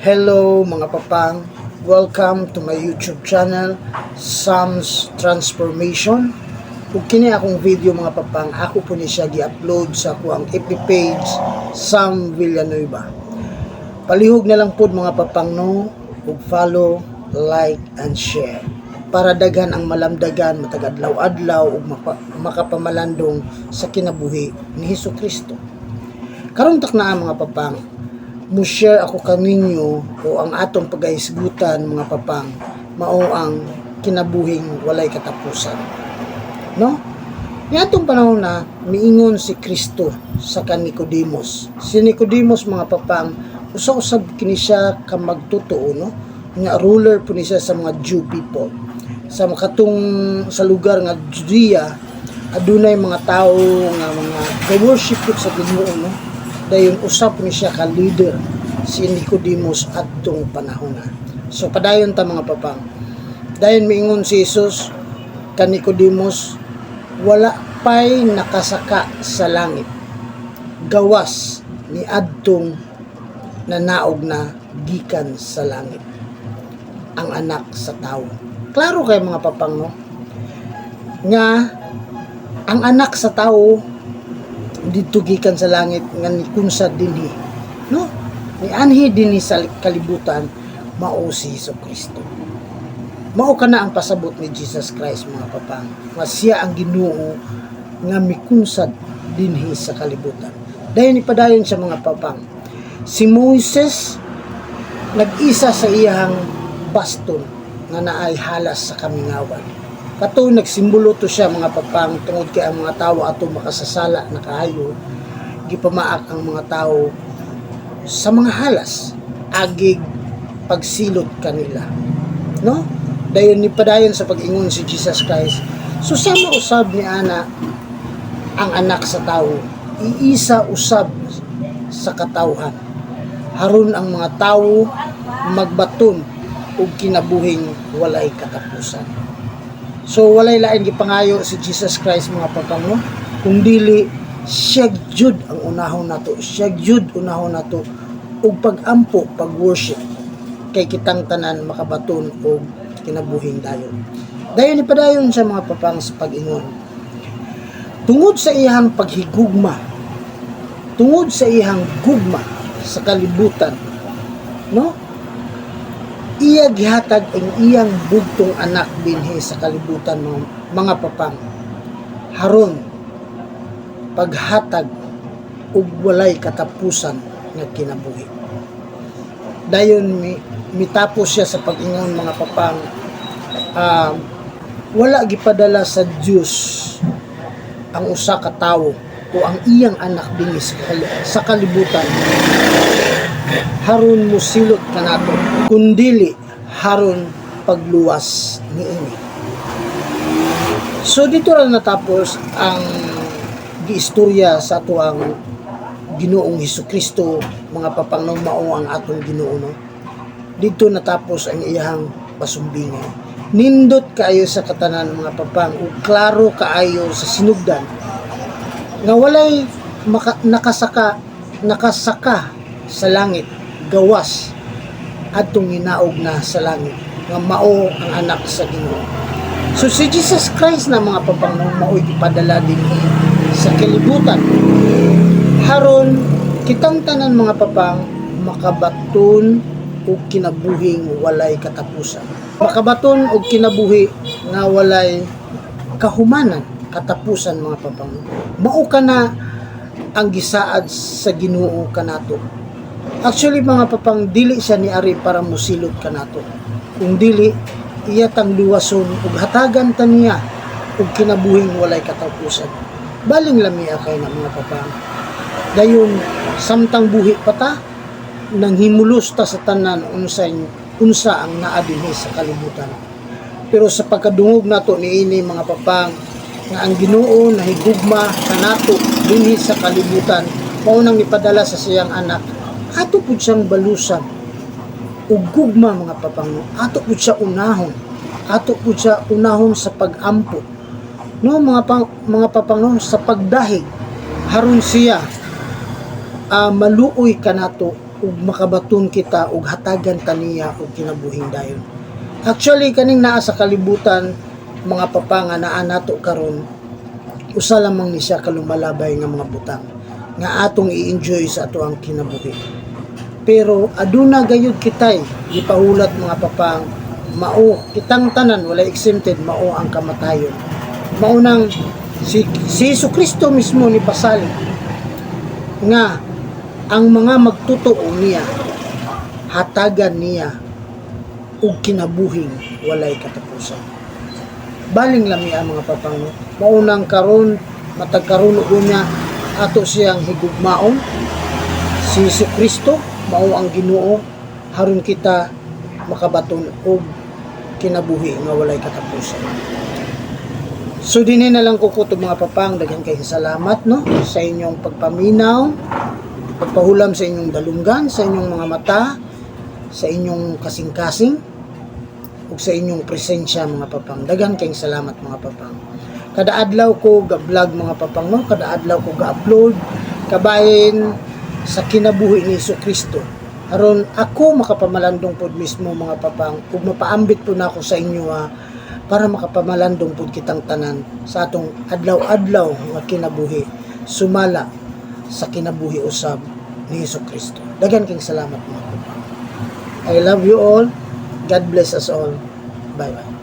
Hello, mga papang, welcome to my YouTube channel, Sam's Transformation. Ug kini akong video, mga papang, ako po ni siya gi-upload sa akoang FB page, Sam Villanueva. Palihog na lang pod, mga papang, no, ug follow, like and share para daghan ang malamdagan matag adlaw-adlaw ug makapamalandong sa kinabuhi ni Hesus Kristo. Karon takna, mga papang, mo share ako kaninyo o ang atong pagahisgutan, mga papang, mao ang kinabuhing walay katapusan. No? Niadtong panahon na miingon si Kristo sa kan Nicodemus. Si Nicodemus, mga papang, usa-usab kini siya ka magtotoo, no? Nga ruler po ni siya sa mga Jew people. Sa makatong sa lugar nga Judea, adunay mga tao nga mga ga-worship pud sa Ginoo, no? Dayon usap ni siya ka leader si Nicodemus adtong panahon na. So padayon ta, mga papang. Dayon miingon si Jesus kan Nicodemus, "Wala pay nakasaka sa langit gawas ni adtong nanaog na gikan sa langit, ang Anak sa Tawo." Klaro kay, mga papang, no, nga ang Anak sa Tawo didto gikan sa langit nga nikunsad dinhi, no, ni anhi dinhi sa kalibutan, mao si Hesus Kristo. Mao kana ang pasabot ni Jesus Christ, mga papang, nga siya ang Ginoo nga mikunsad dinhi sa kalibutan. Dayon ipadayon siya, mga papang. Si Moises nag-isa sa iyang baston nga naay halas sa kamingawan. Kato nagsimbolo to siya, mga papang, tungod kay ang mga tawo ato makasasala na kaayo, gipamaak ang mga tao sa mga halas agig pagsilot kanila, no? Dayon ni padayon sa pag-ingon si Jesus Christ, so sama usab ni ana ang Anak sa Tawo iisa usab sa katawhan haron ang mga tawo magbaton og kinabuhing walay katapusan. So walay lain gipangayo si Jesus Christ, mga papang, no, kung dili siya jud ang unahon nato, siya jud unahon nato ug pag-ampo, pag-worship, kay kitang tanan makabaton og kinabuhing dayon. Dayon ipadayon siya, mga papang, sa pag-ingon. Tungod sa iyang paghigugma, tungod sa iyang gugma sa kalibutan, no? Iya gihatag ang iyang bugtong anak dinhi sa kalibutan, mga papang, haron paghatag og walay katapusan nga kinabuhi. Dayon mitapos siya sa pag-ingon, mga papang, wala gipadala sa Dios ang usa ka tawo o ang iyang anak dinhi sa kalibutan haron musilot kanato, kundili haron pagluwas niini. So dito ra natapos ang giistorya sa ato ang Ginoong Hesus Kristo, mga papang, no, mao ang atong Ginoo, no? Dito natapos ang iyang pasumbingan. Nindot kaayo sa katanan, mga papang, ug klaro kaayo sa sinugdan nga walay nakasaka sa langit gawas adtong hinaog na sa langit nga mao ang Anak sa Ginoo. So si Jesus Christ na, mga papang, no, mao'y gipadala dinhi sa kalibutan haron kitang tanan, mga papang, makabaton og kinabuhing walay katapusan. Makabaton og kinabuhi nga walay kahumanan, katapusan, mga papang. Mao kana ang gisaad sa Ginoo kanato. Actually, mga papang, dili siya ni ari para musilot kanato. Kung dili iya tang luwason ug hatagan ta niya og kinabuhing walay katapusan. Baling lamia kay na, mga papang. Dayon samtang buhi pa ta, nang himulos ta sa tanan unsay unsa ang naa dinhi sa kalibutan. Pero sa pagkadungog nato niini, mga papang, nga ang Ginoo nahigugma kanato dinhi sa kalibutan, mao nang ipadala sa siyang anak, ato pud siyang balusan ug gugma, mga papang, no? Ato pud siya unahon, ato pud siya unahon sa pag-ampo, no, mga papang, no, sa pagdahig haron siya maluoy kanato. Ug makabaton kita ug hatagan ta niya og kinabuhing dayon. Actually, kaning naa sa kalibutan, mga papa, nga naa nato karon, usa lamang ni siya kalumalabay nga mga butang nga atong i-enjoy sa ato ang kinabuhi. Pero aduna gayud kitay gipahulat, mga papang, mao kitang tanan, wala exempted, mao ang kamatayon. Mao nang si Jesu Kristo mismo ni pasalig nga ang mga magtotoo niya, hatagan niya og kinabuhing walay katapusan. Baling lami ang mga papang, no? Maunang karon, matag karon ug unya, ato siyang higugmaon si Jesu Kristo, mao ang Ginoo, haron kita makabaton og kinabuhi nga walay katapusan. So dinhi na lang ko kutob, mga papang. Daghan kay salamat, no, sa inyong pagpaminaw, pagpahulam sa inyong dalunggan, sa inyong mga mata, sa inyong kasing-kasing ug sa inyong presensya, mga papang. Daghan kayong salamat, mga papang. Kada adlaw ko ga-vlog, mga papang, no, kada adlaw ko ga-upload kabahin sa kinabuhi ni Hesus Kristo. Aron ako makapamalandong pod mismo, mga papang, ug mapaambit po nako sa inyo ha, para makapamalandong pod kitang tanan sa atong adlaw-adlaw nga kinabuhi sumala sa kinabuhi usab ni Hesus Kristo. Daghan kayong salamat, mga papang. I love you all. God bless us all. Bye-bye.